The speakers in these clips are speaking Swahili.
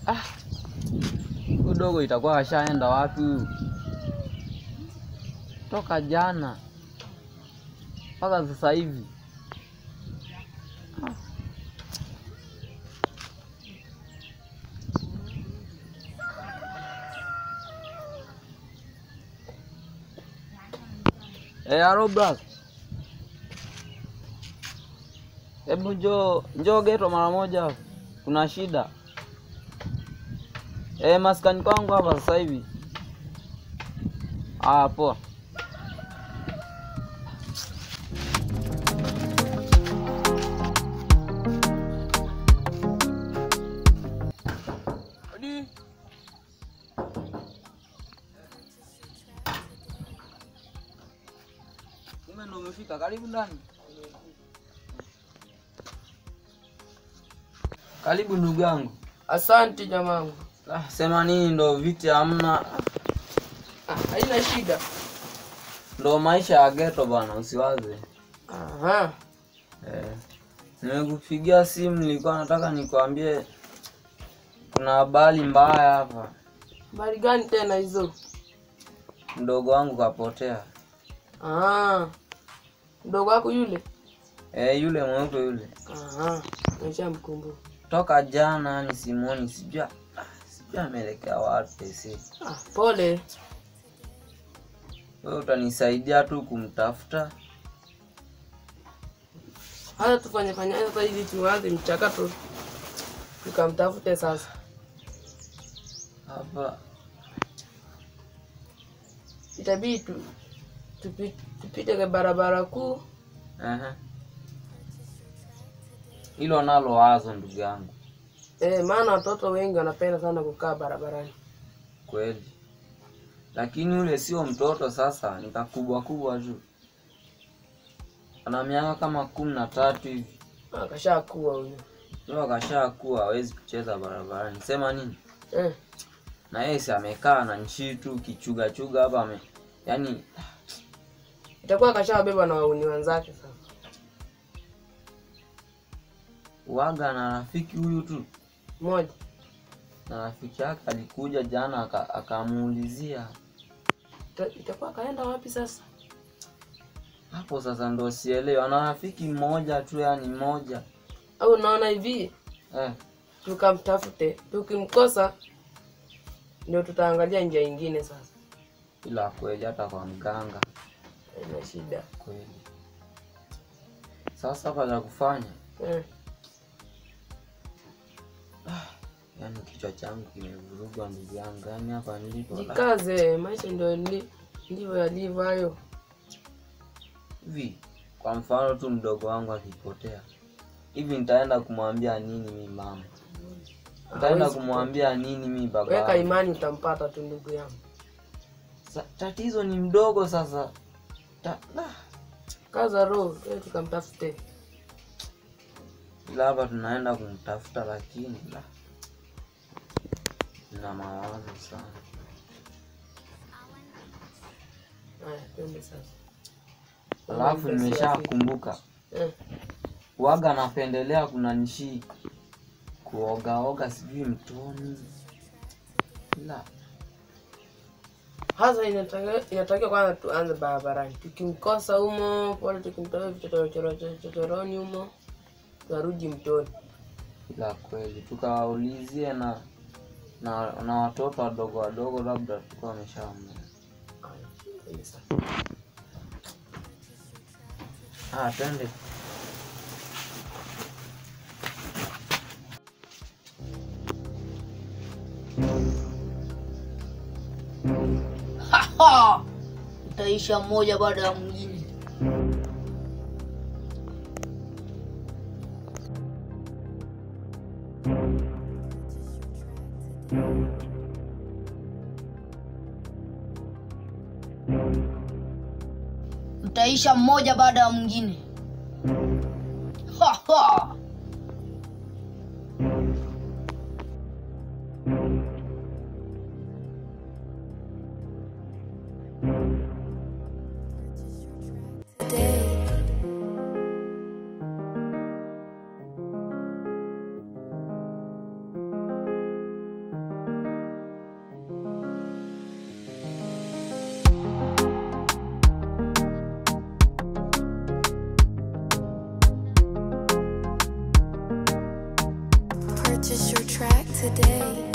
Ah, udogo itakuwa ashaenda wapi? Toka jana mpaka sasa hivi. Ah. Eh, hello brother. Hebu njoo geto mara moja. Kuna shida. Eh, maskani kwangu hapa sasa hivi. Ah, poa. Odi. Kumbe ndo umefika, karibu ndani. Karibu ndugu yangu. Asante jamangu. Ah, sema nini ndo viti hamna. Ah, haina shida. Ndo maisha ya ghetto bwana, usiwaze. Aha. Eh. Nimekupigia simu nilikuwa nataka nikwambie kuna habari mbaya hapa. Habari gani tena hizo? Mdogo wangu kapotea. Ah. Mdogo wako yule? Eh, yule mweupe yule. Aha. Nimeshamkumbuka. Toka jana ni simuoni, sijui ameelekea wapi sisi. Ah, pole. Wewe utanisaidia tu kumtafuta. Hata tufanye fanya sasa hivi tuanze mchakato. Tukamtafute sasa. Hapa itabidi tupite kwa barabara kuu. Aha. Hilo nalo wazo ndugu yangu. Eh, maana watoto wengi wanapenda sana kukaa barabarani. Kweli. Lakini yule sio mtoto sasa, ni kakubwa kubwa tu. Ana miaka kama 13 hivi. Ah, kashakuwa huyo. Ndio kashakuwa, hawezi kucheza barabarani. Sema nini? Eh. Na yeye si amekaa na nchi tu kichuga chuga hapa ame. Yaani itakuwa kashabeba na wauni wenzake sasa. Waga na rafiki huyu tu mmoja. Na rafiki yake alikuja jana akamuulizia. Itakuwa kaenda wapi sasa? Hapo sasa ndo sielewi. Ana rafiki mmoja tu, yani mmoja. Au unaona hivi? Eh. Tukamtafute, tukimkosa ndio tutaangalia njia nyingine sasa. Ila kweli hata kwa mganga ina shida kweli. Sasa hapa la kufanya. Eh. Yaani kichwa changu kimevurugwa ndugu yangu. Yaani hapa nilipo. Jikaze, maisha ndio ndivyo yalivyo hayo. Hivi kwa mfano tu mdogo wangu akipotea, hivi nitaenda kumwambia nini mimi mama? Nitaenda kumwambia nini mimi baba? Weka imani utampata tu ndugu yangu. Tatizo ni mdogo sasa. Kaza roho, tukamtafute. Ila hapa tunaenda kumtafuta lakini la na mawazo sana. Haya, twende sasa. Alafu nimeshakumbuka. Waga napendelea kuna nchi kuogaoga sijui mtoni. Ila hasa inatakiwa kwanza tuanze barabarani. Tukimkosa humo, pole tukimtoa vichochoroni humo, turudi mtoni. Ila kweli tukawaulizie na watoto wadogo wadogo labda tulikuwa wameshaamua. Ah, twende. Ha! Utaisha mmoja baada ya mwingine. Mtaisha mmoja baada ya mwingine. Ha ha! Purchase your track today.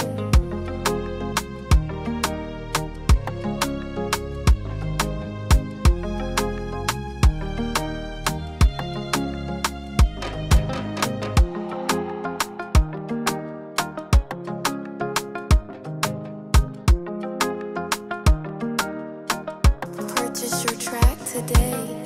Purchase your track today.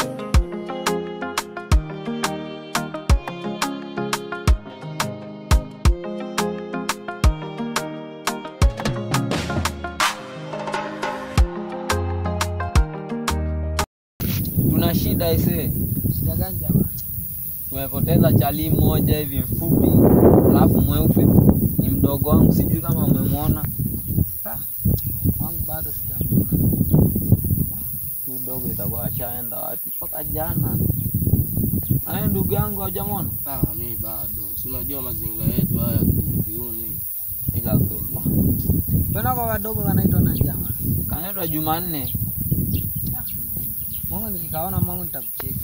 Tuna shida ise. Shida gani jamaa? Tumepoteza chali mmoja hivi mfupi, alafu mweupe. Ni mdogo wangu, sijui kama umemwona. Wangu bado sijamuona. Mdogo itakuwa ashaenda wapi mpaka jana. Na ndugu yangu hujamwona? Ah, mimi bado. Si unajua mazingira yetu haya kiuni. Ila kweli. Mbona kwa wadogo wanaitwa nani jamaa? Kanaitwa Jumanne. Mungu nikikaona Mungu nitakucheki.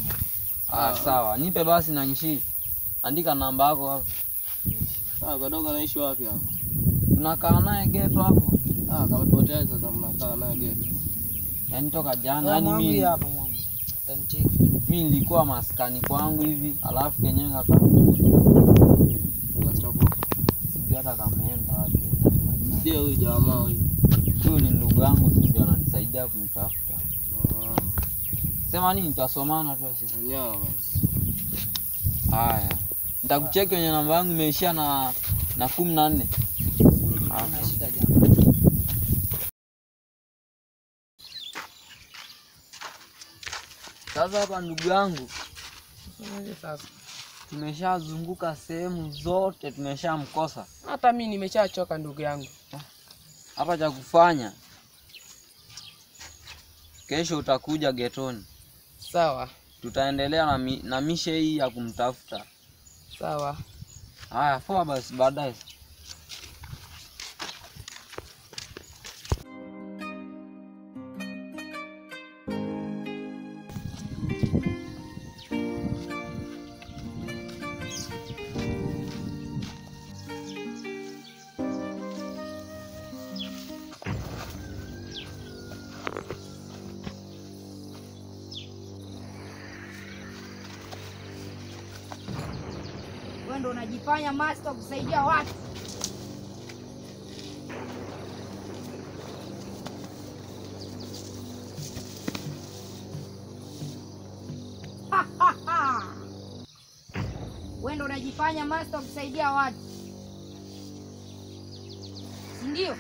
Ah, sawa. Nipe basi na nchi. Andika namba yako hapo. Ah, kadogo anaishi wapi hapo? Tunakaa naye geto hapo. Ah, kamepotea sasa mnakaa naye geto. Yaani toka jana yani mimi hapo mwangu. Utanicheki. Mimi nilikuwa maskani kwangu hivi, alafu kenyewe kaka. Ukachoka. Sijui hata kameenda wapi. Sio huyu jamaa huyu. Huyu ni ndugu yangu tu ndio ananisaidia kumtafuta. Sema nini, tutasomana tu sisi. Nyawa basi. Haya. Nitakucheki kwenye namba yangu imeishia na 14. Hapana shida jamaa. Sasa hapa ndugu yangu, Sasa tumeshazunguka sehemu zote, tumeshamkosa. Hata mimi nimeshachoka ndugu yangu. Hapa cha kufanya, kesho utakuja getoni. Sawa. Tutaendelea na mishe hii ya kumtafuta. Sawa. Haya, poa basi, baadaye. Wewe ndo unajifanya master kusaidia watu. Wewe ndo unajifanya master kusaidia watu. Si ndio?